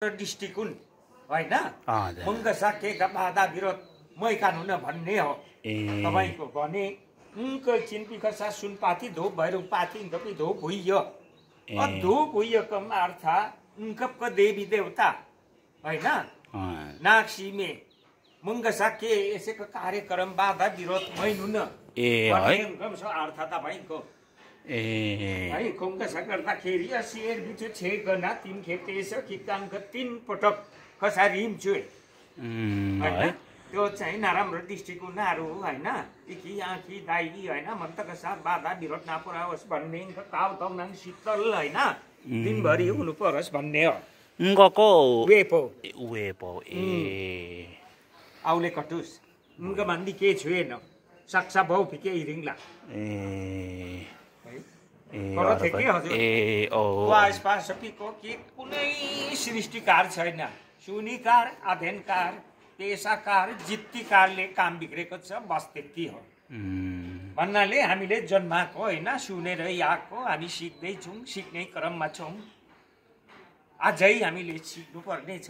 दृष्टिकोण होइन मंगसा के बाधा विरोध मैकान हुन भन्ने हो तपाईको भने उनको चिनपिखसा सुनपाती धूप भैरव पाती गपी धूप हुइयो धूप हुइयो कम अर्थ उनकप देवी देवता होइन नाक्सी में मंगसा के यसैको कार्यक्रम बाधा विरोध मैनुन अर्थ तपाईको है मंगसा गर्दाखेरि शेर बिचो छे गना 3 खेप त्यसो किकांक 3 पटक कसरी हिम्छु हैन त्यो चाहिँ नराम्रो दृष्टिकोणहरु हैन इकी आँखी दाइगी हैन मन्तका साथ बाधा विरोध नपुराओस् भन्ने ताउ तौनाङ शीतल हैन दिनभरि हुनु परोस् भन्ने हो ngoko वेपो ए आउले कटुस उनका मन्दी के छुएन सक्सा बहु फिके इरिङला पर थे के हजुर वासपास सकीको के कुनै सृष्टिकार छैन सुनिकार अध्ययनकार पेशाकार जित्तीकारले काम बिग्रेको छ बस त्यति हो भन्नाले हामीले जन्माको हैन सुनेर आएको हामी सिक्दै छौं सिक्ने क्रममा छौं अझै हामीले सिक्नु पर्ने छ